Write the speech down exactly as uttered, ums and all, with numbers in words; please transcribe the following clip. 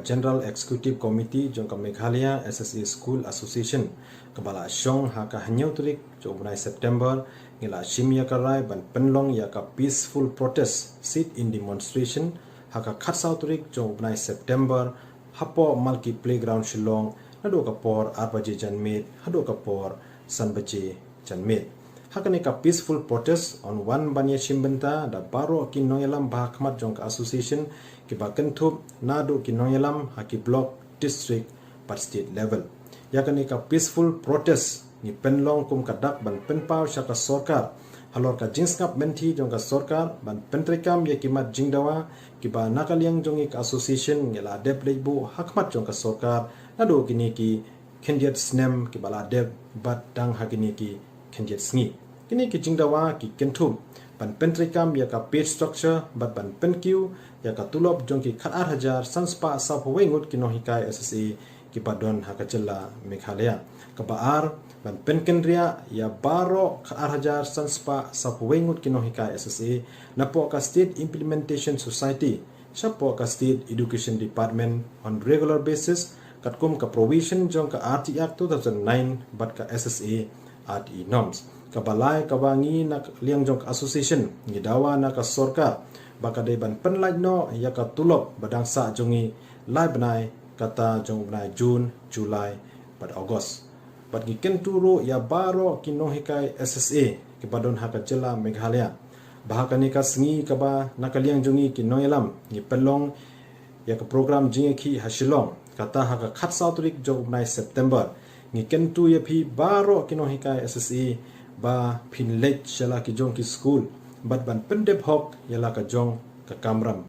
General Executive Committee jong ka Meghalaya S S A School Association, kaba la shong ha ka hynñiew tarik jong u bnai September, ngi la shim ïa ka rai ban pynlong ïa ka peaceful protest sit-in demonstration ha ka khatsaw tarik jong u bnai September, hapoh Malki Playground Shillong, naduh ka por ar baje janmiet haduh ka por san baje janmiet. Ha kane ka peaceful protest yn wan ban ïashim bynta da baroh ki nongïalam ba ha khmat jong ka association, kiba kynthup naduh ki nongïalam ha ki block, district bad state level. Ïa kane ka peaceful protest ngi pynlong kum ka dak ban pynpaw sha ka sorkar halor ka jingsngap mynthi jong ka sorkar ban pyntreikam ïa ki mat jingdawa kiba na ka liang jong ngi ka association ngi la dep leit buh ha khmat jong ka sorkar naduh kine ki khyndiat snem kiba la dep bad tang ha kine ki khyndiat sngi. Kine ki jingdawa ki kynthup ban pyntreikam ïa ka pay structure bad ban pynkiew ïa ka tulop jong ki khatar hajar san spah sawphew wei ngut ki nonghikai S S A kiba don ha ka jylla Meghalaya. Kaba ar, ban pynkynriah ïa baroh khatar hajar san spah sawphew wei ngut ki nonghikai S S A napoh ka State Implementation Society shapoh ka State Education Department on regular basis, katkum ka provision jong ka R T Act two thousand nine bad ka S S A R T E norms. Kaba lai, kaba ngi na liang jong ka association ngi dawa na ka sorkar ba ka dei ban pynlait noh ïa ka tulop ba dang sah jong ngi lai bnai, kata jong u bnai June, July bad August. Bad ngi kyntu ruh ïa baroh ki nonghikai S S A kiba don ha ka jylla Meghalaya ba ha kane ka sngi kaba na ka liang jong ngi ki nongïalam ngi pynlong ïa ka program jingïakhih ha Shillong, kata ha ka khatsaw tarik jong u bnai September. Ngi kyntu ïa phi baroh ki nonghikai S S A ba phin leit sha la ki jong ki skul bad ban pyndep hok ïa la ka jong ka kamram.